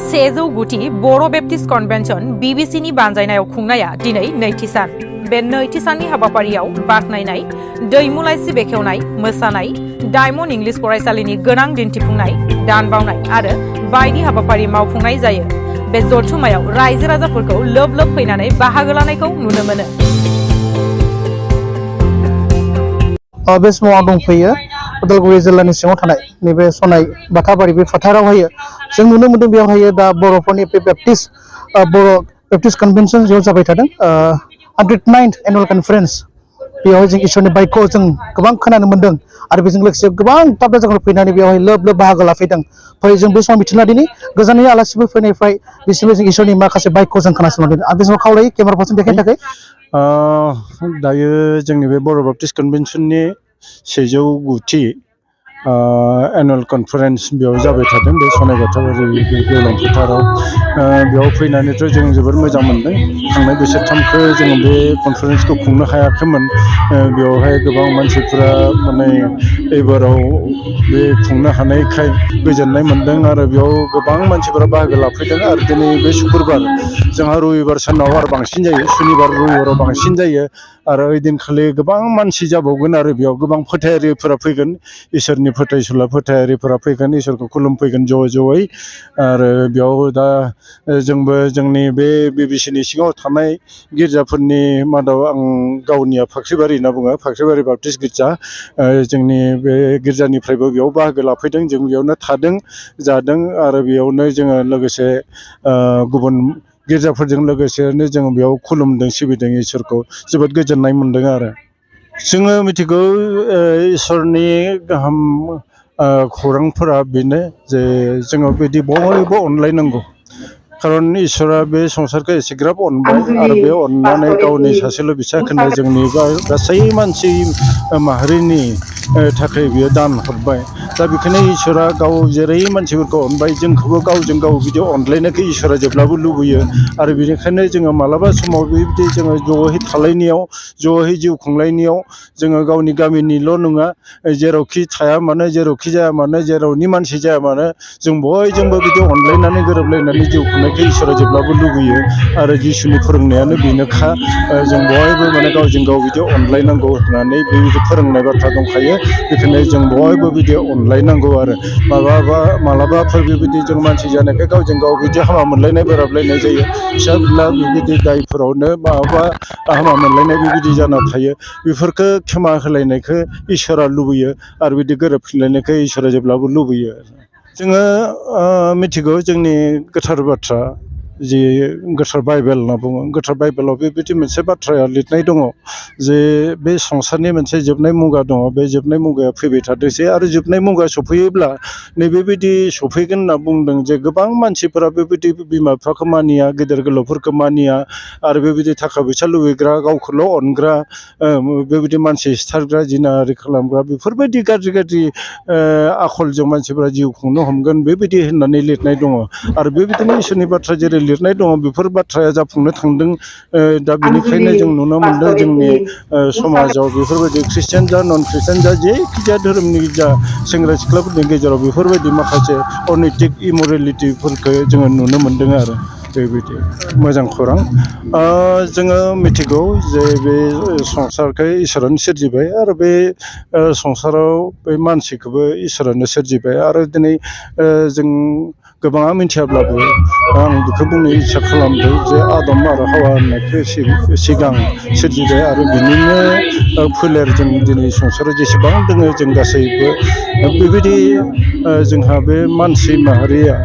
सेजौगुथि बर' Baptist convention बीबीसीनि बानजायनायाव खुंनाया दिनै नैथि सान। बे नैथि साननि हाबाफारियाव बाख्नायनाय, दैमु लाइसि बेखेवनाय, मोसानाय, डायमन्ड इंलिश फरायसालिनि गोनां दिन्थिफुंनाय, दान बावनाय आरो बायदि हाबाफारि मावफुंनाय जायो। बे जथुमायाव रायजो राजाफोरखौ लोब लोब फैनानै बाहागो लानायखौ नुनो मोनो। बे समाव आं दंफैयो उदालगुरि जिल्लानि सिङाव थानाय नैबे सनाय बाथाबारि बे फोथारावहायो जों नुनो मोनदों बेयावहायो दा बर'फोरनि बर' बेप्टिस्ट कन्वेन्शन जेराव जाबाय थादों 109th एनुअल कन्फारेन्स बेयावहाय जों इसोरनि बाइकखौ जों गोबां खोनानो मोनदों आरो बेजों लोगोसे गोबां दाब दाब जायगायाव फैनानै बेवहाय लोब लोब बाहागो लाफैदों। फै जों बे समाव मिथिला दिनै गोजाननि आलासिफोर फैनायनिफ्राय बिसोरबो जों इसोरनि माखासे बाइकखौ जों खोनासंदों। आं बे समाव खावलायो केमेरा पार्सन देखायनो थाखाय। दायो जोंनि बे बर' बेप्टिस्ट कन्वेन्शननि 109थि एनुअल कन्फारेन्स बेयाव जाबाय थादों बे सनाय बाथाबारि गेवलां फोथाराव। बेयाव फैनानैथ' जों जोबोर मोजां मोनदों। थांनाय बोसोरथामखौ जों बे कन्फारेन्सखौ खुंनो हायाखैमोन। बेयावहाय गोबां मानसिफोरा माने एबाराव बे खुंनो हानायखाय गोजोननाय मोनदों आरो बेयाव गोबां मानसिफोरा बाहागो लाफैदों। आरो दिनै बे शुक्रबार जोंहा रबिबार सानाव आरो बांसिन जायो, सुनिबार रबिबाराव बांसिन जायो आरो ओइदिनखालि गोबां मानसि जाबावगोन आरो बेयाव गोबां फोथायारिफोरा फैगोन, इसोरनि फोथायसुला फोथायारिफोरा फैगोन, इसोरखौ खुलुमफैगोन ज'यै। आरो बेयाव दा जोंबो जोंनि बे बीबीसीनि सिङाव थानाय गिर्जाफोरनि मादाव आं गावनिया फाख्रिबारि होनना बुङो, फाख्रिबारि बाप्टिस्ट गिर्जा, जोंनि बे गिर्जानिफ्रायबो बेयाव बाहागो लाफैदों। जों बेयावनो थादों जादों आरो बेयावनो जोङो लोगोसे गुबुन गिर्जाफोरजों लोगोसेनो जों बेयाव खुलुमदों सिबिदों इसोरखौ, जोबोद गोजोननाय मोन्दों आरो। जोङो मिथिगौ इसोरनि गाहाम खौरांफोरा बेनो जे जोङो बिदि बयबो अनलायनांगौ। खारन इसोरा बे संसारखौ एसेग्राब अनबाय आरो बे अननानै गावनि सासेल' फिसाखौनो जोंनि गासै मानसि माहारिनि थाखाय बियो दान हरबाय। दा बेखायनो इसोरा गाव जेरै मानसिफोरखौ अनबाय जोंखौबो गावजों गाव बिदि अनलायनायखौ इसोरा जेब्लाबो लुबैयो। आरो बेनिखायनो जोङो मालाबा समाव बेबायदि जोङो ज'यै थालायनायाव, ज'यै जिउ खुंलायनायाव जोङो गावनि गामिनिल' नङा, जेरावखि थाया मानो, जेरावखि जाया मानो, जेरावनि मानसि जाया मानो, जों बयजोंबो बिदि अनलायनानै गोरोबलायनानै जिउ खुंनायखौ इसोरा जेब्लाबो लुबैयो। आरो जिसुनि फोरोंनायानो बेनोखा, जों बयबो माने गावजों गाव बिदि अनलायनांगौ होननानै बेबायदि फोरोंनाय बाथ्रा दंखायो। बेखायनो जों बयबो बिदि अनलायनांगौ आरो मालाबाफोर बेबायदि जों मानसि जानायखाय गावजों गाव बिदि हामा मोनलायनाय बोराबलायनाय जायो। फिसा फिला बेबायदि दायफोरावनो माबा हामा मोनलायनाय बेबायदि जाना थायो। बेफोरखौ क्षमा होलायनायखौ इसोरा लुबैयो आरो बिदि गोरोबफिनलायनायखौ इसोरा जेब्लाबो लुबैयो। जोङो मिथिगौ जोंनि गोथार बाथ्रा जि गोथार बाइबेल होनना बुङो, गोथार बाइबेलाव बेबायदि मोनसे बाथ्राया लिरनाय दङ जे बे संसारनि मोनसे जोबनाय मुगा दङ, बे जोबनाय मुगाया फैबाय थादोंसै आरो जोबनाय मुगा सफैयोब्ला नैबेबायदि सफैगोन होनना बुंदों जे गोबां मानसिफोरा बेबायदि बिमा बिफाखौ मानिया, गेदेर गोलावफोरखौ मानिया आरो बेबायदि थाखा फैसा लुबैग्रा, गावखौल' अनग्रा, बेबायदि मानसि सिथारग्रा, जिनाहारि खालामग्रा, बेफोरबायदि गाज्रि गाज्रि आखलजों मानसिफोरा जिउ खुंनो हमगोन बेबायदि होननानै लिरनाय दङ। आरो बेबायदिनो इसोरनि बाथ्रा जेरै लिरनाय दङ बेफोर बाथ्राया जाफुंनो थांदों। दा बेनिखायनो जों नुनो मोनदों जोंनि समाजाव बेफोरबायदि ख्रिस्टियान जा नन ख्रिस्टियान जा जेखिजाया धोरोमनि जा सेंग्रा सिख्लाफोरनि गेजेराव बेफोरबायदि माखासे अनैतिक इमरेलिटिफोरखौ जोङो नुनो मोनदों आरो। बेबायदि मोजां खौरां। जोङो मिथिगौ जे बे संसारखौ इसोरानो सोरजिबाय आरो बे संसाराव बे मानसिखौबो इसोरानो सोरजिबाय। आरो दिनै जों गोबाङा मिथियाब्लाबो आं बेखौ बुंनो इच्सा खालामदों जे आदम आरो हावा होननायखौ सिगां सोरजिबाय आरो बिनिनो फोलेरजों दिनै संसाराव जेसेबां दङ जों गासैबो बेबायदि जोंहा बे मानसि माहारिया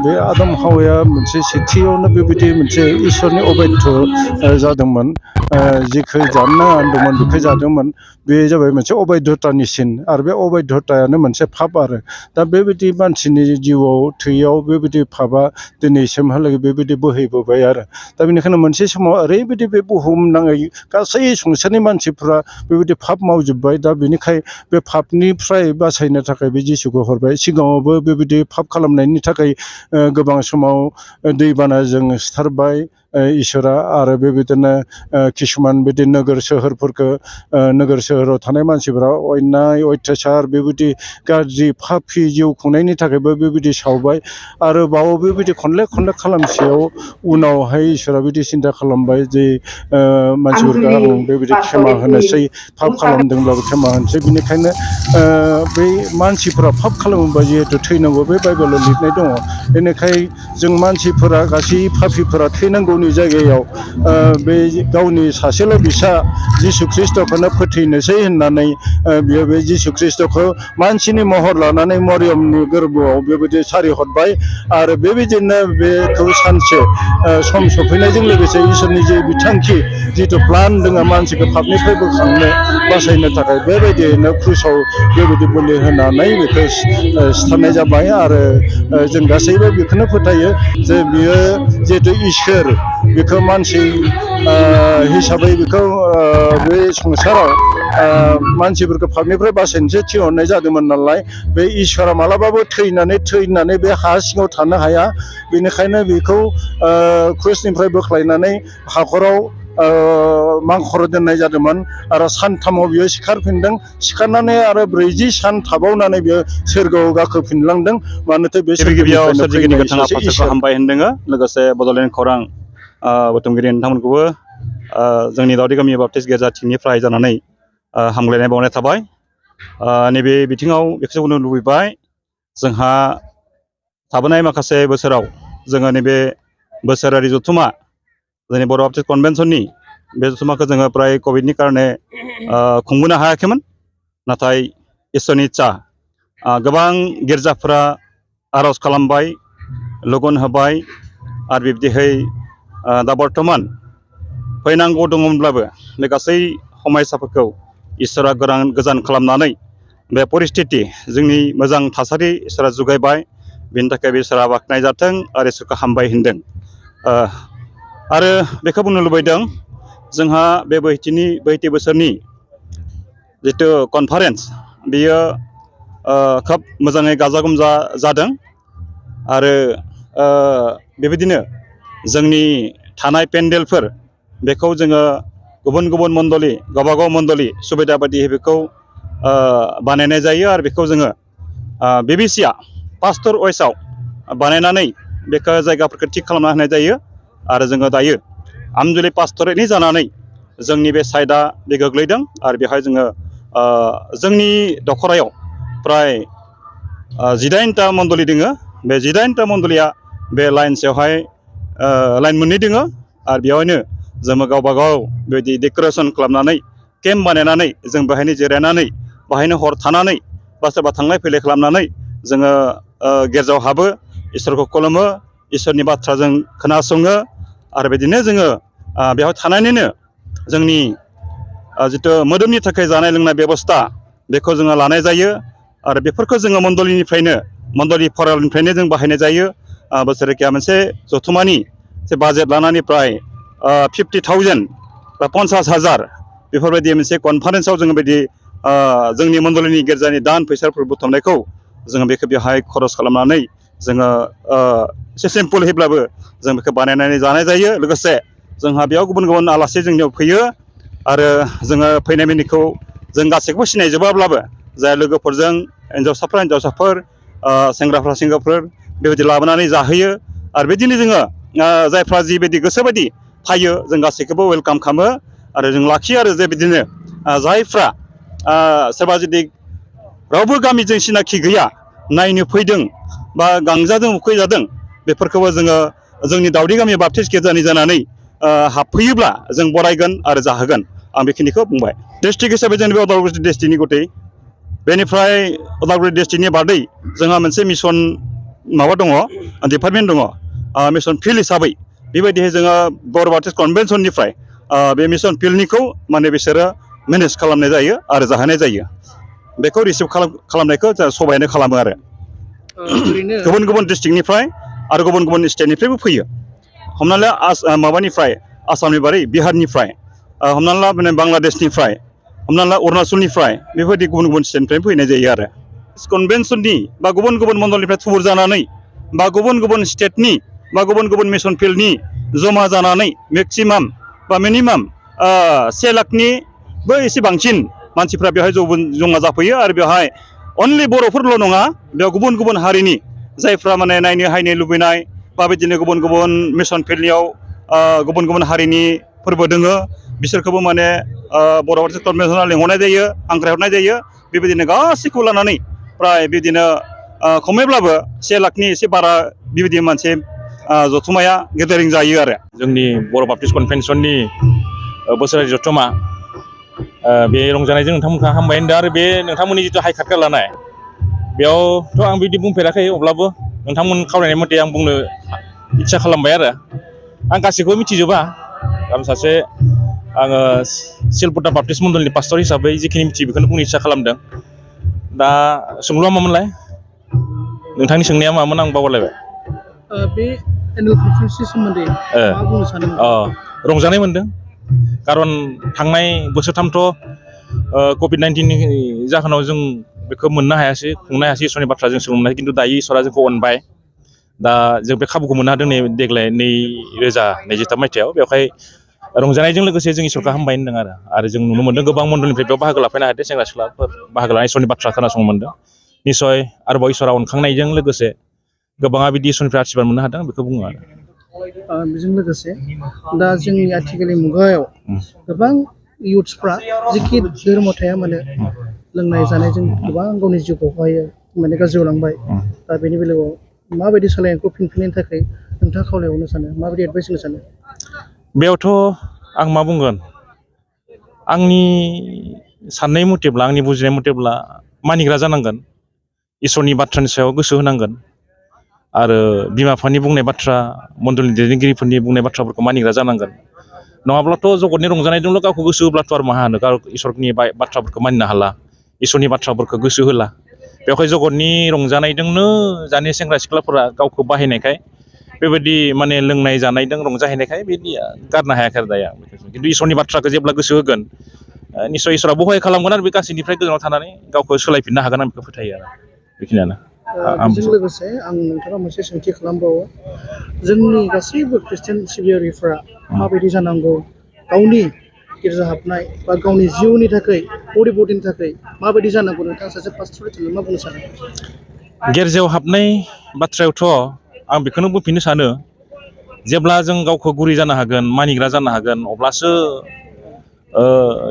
बे आदम हावाया मोनसे सेथियावनो बेबायदि मोनसे इसोरनि अबायध्य जादोंमोन। जेखौ जानो नाङा होनदोंमोन बेखौ जादोंमोन। बे जाबाय मोनसे अबायध्यतानि सिन आरो बे अबायध्यतायानो मोनसे पाप आरो। दा बेबायदि मानसिनि जिउआव थैयाव बेबायदि पापआ दिनैसिमहालागै बेबायदि बोहैबोबाय आरो। दा बेनिखायनो मोनसे समाव ओरैबायदि बे बुहुम नाङै गासै संसारनि मानसिफ्रा बेबायदि पाप मावजोब्बाय। दा बेनिखाय बे पापनिफ्राय बासायनो थाखाय बे जिसुखौ हरबाय। सिगाङावबो बेबायदि पाप खालामनायनि थाखाय गोबां समाव दैबानाजों सिथारबाय, इसोरा आरो बेबायदिनो किसुमान बिदि नोगोर सोहोराव थानाय मानसिफोरा अन्याय अयथासार बेबायदि गाज्रि फाफि जिउ खुंनायनि थाखायबो बेबायदि सावबाय आरो बाव बेबायदि खनले खालामसेयाव उनावहाय इसोरा बिदि सिन्था खालामबाय जे मानसिफोरखौ आं बेबायदि क्षमा होनोसै फाफ खालामदोंब्लाबो क्षमा होनोसै बिनिखायनो बै मानसिफोरा फाफ खालामोबा जिहेतु थैनांगौ बे बाइबेलाव लिरनाय दङ बेनिखाय जों मानसिफोरा गासै फाफिफोरा थैनांगौनि जायगायाव बे गावनि सासेल' बिसा जिसु ख्रिस्ट'खौनो फोथैनोसै होननानै बियो बे जिसु ख्रिस्ट'खौ मानसिनि महर लानानै मरियमनि गोरबोआव बेबायदि सारिहरबाय आरो बेबायदिनो बेखौ सानसे सम सफैनायजों लोगोसे इसोरनि जे बिथांखि जिथु प्लान दङ मानसिखौ पापनिफ्राय बोखांनो बासायनो थाखाय बेबायदियैनो क्रुसाव बेबायदि बोलि होनानै बेखौ सिथारनाय जाबाय आरो जों गासैबो बेखौनो फोथायो जे बियो जिहेतु इसोर बेखौ मानसि हिसाबै बेखौ बे संसाराव मानसिफोरखौ पापनिफ्राय बासायनोसो थिनहरनाय जादोंमोन नालाय बे इसोरा मालाबाबो थैनानै बे हा सिङाव थानो हाया बेनिखायनो बेखौ क्रुसनिफ्राय बोख्लायनानै हाखराव मांखर दोननाय जादोंमोन आरो सानथामाव बियो सिखारफिनदों सिखारनानै आरो 40 सान थाबावनानै बियो सोरगोआव गाखोफिनलांदों मानोथो बे सोरजिगिरिनि गोथां आफादखौ हामबाय होनदों लोगोसे बड'लेण्ड खौरां बुथुमगिरि नोंथांमोनखौबो जोंनि दावदै गामि बाप्टिस्ट गिर्जा टीमनिफ्राय जानानै हामलायनाय बावनाय थाबाय नैबे बिथिङाव बेखौसो बुंनो लुबैबाय जोंहा थाबोनाय माखासे बोसोराव जोङो नैबे बोसोरारि जथुमा जोंनि बर' बाप्टिस्ट कनभेनसननि बे जथुमाखौ जोङो प्राय कभिडनि कारणे खुंबोनो हायाखैमोन नाथाय इसोरनि इच्ছা गोबां गिर्जाफोरा आर'ज खालामबाय लगन होबाय आरो बिब्दिहै दा बर्थमान फैनांगौ दङमोनब्लाबो बे गासै समयसाफोरखौ इसोरा गोजान खालामनानै बे परिस्थिति जोंनि मोजां थासारि इसोरा जुगायबाय बेनि थाखाय बे इसोरा बाख्नाय जाथों आरो इसोरखौ हामबाय होनदों आरो बेखौ बुंनो लुबैदों जोंहा बे 72 बोसोरनि जितु कनफारेन्स बेयो खोब मोजाङै गाजा गोमजा जादों आरो बेबायदिनो जोंनि थानाय पेन्डेलफोर बेखौ जोङो गुबुन मण्डलि गावबागाव मण्डलि सुबिदा बायदियै बेखौ बानायनाय जायो आरो बेखौ जोङो बिबिसिआ पास्टर वाइसआव बानायनानै बेखौ जायगाफोरखौ थिग खालामना होनाय जायो आरो जोङो दायो आमजुलि पास्टरेटनि जानानै जोंनि बे साइडआ बे गोग्लैदों आरो बेवहाय जोङो जोंनि दखरायाव प्राय 18टा मण्डलि दङ बे 18टा मण्डलिया बे लाइनसेयावहाय लाइन मोननै दङ आरो बेवहायनो जोङो गावबागाव बेबायदि डेक'रेसन खालामनानै केम्प बानायनानै जों बेहायनो जिरायनानै बेहायनो हर थानानै बा सोरबा थांलाय फैलाय खालामनानै जोङो गिर्जायाव हाबो इसोरखौ खुलुमो इसोरनि बाथ्रा जों खोनासङो आरो बिदिनो जोङो बेवहाय थानानैनो जोंनि जितु मोदोमनि थाखाय जानाय लोंनाय बेबस्था बेखौ जोङो लानाय जायो आरो बेफोरखौ जोङो मण्डलि फरायनिफ्रायनो जों बाहायनाय जायो बोसोरकिया मोनसे जथुमानि जे बाजेट लानानै प्राय 50,000 बा 50,000 बेफोरबायदि मोनसे कनफारेन्सआव जोङो बायदि जोंनि मण्डलिनि गिर्जानि दान फैसाफोर बुथुमनायखौ जोङो बेखौ बेवहाय खरस खालामनानै जोङो एसे सिम्पोलहैब्लाबो जों बेखौ बानायनानै जानाय जायो लोगोसे जोंहा बेयाव गुबुन आलासि जोंनियाव फैयो आरो जोङो फैनाय मिनिखौ जों गासैखौबो सिनायजोबाब्लाबो जाय लोगोफोरजों हिन्जावसाफोर सेंग्राफोर बेबायदि लाबोनानै जाहोयो आरो बिदिनो जोङो जायफ्रा जिबायदि गोसोबायदि फैयो जों गासैखौबो वेलकाम खालामो आरो जों लाखियो आरो जे बिदिनो जायफ्रा सोरबा जुदि रावबो गामिजों सिनाखि गैया नायनो फैदों बा गांजादों उखैजादों बेफोरखौबो जोङो जोंनि दावदै गामि बाप्टिस्ट गिर्जानि जानानै हाबफैयोब्ला जों बरायगोन आरो जाहोगोन आं बेखिनिखौ बुंबाय डिस्ट्रिक्ट हिसाबै जोंनि बे उदालगुरि डिस्ट्रिक्टनि गथै बेनिफ्राय उदालगुरि डिस्ट्रिक्टनि बादै जोंहा मोनसे मिसन माबा दङ डिपार्टमेन्ट दङ मिसन फिल्ड हिसाबै बेबायदिहाय जोङो बर' बाप्टिस्ट कनभेनसननिफ्राय बे मिसन फिल्डनिखौ माने बिसोरो मेनेज खालामनाय जायो आरो जाहोनाय जायो बेखौ रिसिभ खालामनायखौ जों सबायनो खालामो आरो गुबुन डिस्ट्रिक्टनिफ्राय आरो गुबुन स्टेटनिफ्रायबो फैयो हमना ला माबानिफ्राय आसामनि बारै बिहारनिफ्राय हमना ला माने बांलादेशनिफ्राय हमना ला अरुणाचलनिफ्राय बेबायदि गुबुन स्टेटनिफ्राय फैनाय जायो आरो कनभेनसननि बा गुबुन मण्डलनिफ्राय थुबुर जानानै बा गुबुन स्टेटनि बा गुबुन मिसन फिल्डनि जमा जानानै मेक्सिमाम बा मिनिमाम 1 लाखनिबो एसे बांसिन मानसिफ्रा बेवहाय जमा जाफैयो आरो बेवहाय अनलि बर'फोरल' नङा बेयाव गुबुन गुबुन हारिनि जायफ्रा माने नायनो हायनो लुबैनाय बा बिदिनो गुबुन गुबुन मिशन फिल्डनियाव गुबुन गुबुन हारिनि फोरबो दोङो बिसोरखौबो माने बर' बापटिस्ट कनभेन्सनाव लिंहरनाय जायो हांख्रायहरनाय जायो बेबायदिनो गासैखौबो लानानै प्राय बिदिनो खमैब्लाबो 1 लाखनि एसे बारा बेबायदि मोनसे जथुमाया गेदारिं जायो आरो जोंनि बर' बापटिस्ट कनभेन्सननि बोसोरारि जथुमा बे रंजानायजों नोंथांमोनखौ हामबाय होनदों आरो बे नोंथांमोननि जिथु हाइ कार्ड लानाय बेयावथ' आं बिदि बुंफेराखै अब्लाबो नोंथांमोन खावलायनाय मथे आं बुंनो इच्छा खालामबाय आरो आं गासैखौबो मिथिजोबा आं सासे आङो सिलपटा बापटिस्ट मण्डलनि पास्टर हिसाबै जिखिनि मिथियो बेखौनो बुंनो इच्छा खालामदों दा सोंलुआ मामोनलाय नोंथांनि सोंनाया मामोन आं बावगारलायबाय बे एनुवेल कनफारेन्सनि सोमोन्दै मा बुंनो सानो रंजानाय मोनदों खारन थांनाय बोसोरथामथ' कभिड-19नि जाहोनाव जों बेखौ मोननो हायासै खुंनो हायासै इसोरनि बाथ्रा जों सोलोंनो खिन्थु दायो इसोरा जोंखौ अनबाय दा जों बे खाबुखौ मोननो हादों देग्लाय 2023 मायथाइयाव बेवहाय रंजानायजों लोगोसे जों इसोरखौ हामबाय होनदों आरो जों नुनो मोनदों गोबां मण्डलनिफ्राय बेयाव बाहागो लाफैनो हादों सेंग्रा सिख्लाफोर बाहागो लानाय इसोरनि बाथ्रा खोनासंनो मोनदों निस्सय आरोबाव इसोरा अनखांनायजों लोगोसे गोबाङा बिदि इसोरनिफ्राय आशीर्बाद मोननो हादों बेखौ बुङो आरो बेजों लोगोसे दा जोंनि आथिखालनि मुगायाव गोबां इयुथ्सफ्रा जिखि धोरोम थाया माने लोंनाय जानायजों गोबां गावनि जिउखौहाय माने गाज्रियाव लांबाय दा बेनि बेलायाव माबायदि सोलायनायखौ फिनफिननायनि थाखाय नोंथाङा खावलायहरनो सानो माबायदि एडभाइस होनो सानो बेयावथ' आं मा बुंगोन आंनि साननाय मथेब्ला आंनि बुजिनाय मथेब्ला मानिग्रा जानांगोन इसोरनि बाथ्रानि सायाव गोसो होनांगोन आरो बिमा बिफानि बुंनाय बाथ्रा मण्डलनि दैदेनगिरिफोरनि बुंनाय बाथ्राफोरखौ मानिग्रा जानांगोन नङाब्लाथ' जगतनि रंजानायजोंल' गावखौ गोसो होब्लाथ' आरो माहा होनो इसोरनि बाथ्राफोरखौ मानिनो हाला इसोरनि बाथ्राफोरखौ गोसो होला बेवहाय जगतनि रंजानायजोंनो जानि सेंग्रा सिख्लाफोरा गावखौ बाहायनायखाय बेबायदि माने लोंनाय जानायजों रंजाहैनायखाय बिदि गारनो हायाखै आरो दाया खिन्थु इसोरनि बाथ्राखौ जेब्ला गोसो होगोन निस्सय इसोरा बहाय खालामगोन आरो बे गासैनिफ्राय गोजानाव थानानै गावखौ सोलायफिननो हागोन आं बेखौ फोथायो आरो बेखिनियानो बेजों लोगोसे आं नोंथाङा मोनसे सोंथि खालामबावो जोंनि गासैबो खृष्टियान सिबियारिफ्रा माबायदि जानांगौ गावनि गिर्जा हाबनाय बा गावनि जिउनि थाखाय बडि बडिनि थाखाय माबायदि जानांगौ नोंथाङा सासे पास्टर हिसाबै मा बुंनो सानो गिर्जायाव हाबनाय बाथ्रायावथ' आं बेखौनो बुंफिननो सानो जेब्ला जों गावखौ गुरै जानो हागोन मानिग्रा जानो हागोन अब्लासो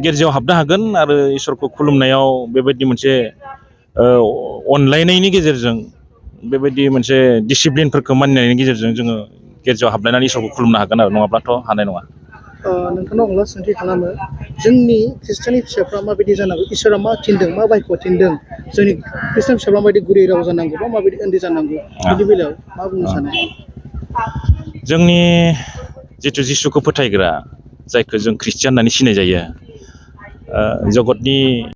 गिर्जायाव हाबनो हागोन आरो इसोरखौ खुलुमनायाव बेबायदि मोनसे अनलायनायनि गेजेरजों बेबायदि मोनसे डिसिप्लिनफोरखौ मानिनायनि गेजेरजों जोङो गिर्जायाव हाबलायनानै इसोरखौ खुलुमनो हागोन आरो नङाब्लाथ' हानाय नङा नोंथांनाव अब्ला सोंथि खालामो जोंनि खृष्टियाननि फिसाफ्रा माबायदि जानांगौ इसोरा मा थिनदों मा बायखौ थिनदों जोंनि खृष्टियान फिसाफ्रा माबायदि गुरै राव जानांगौ बा माबायदि उन्दै जानांगौ बिदि बेलायाव मा बुंनो सानो जोंनि जिथु जिसुखौ फोथायग्रा जायखौ जों खृष्टियान होननानै सिनाय जायो जगतनि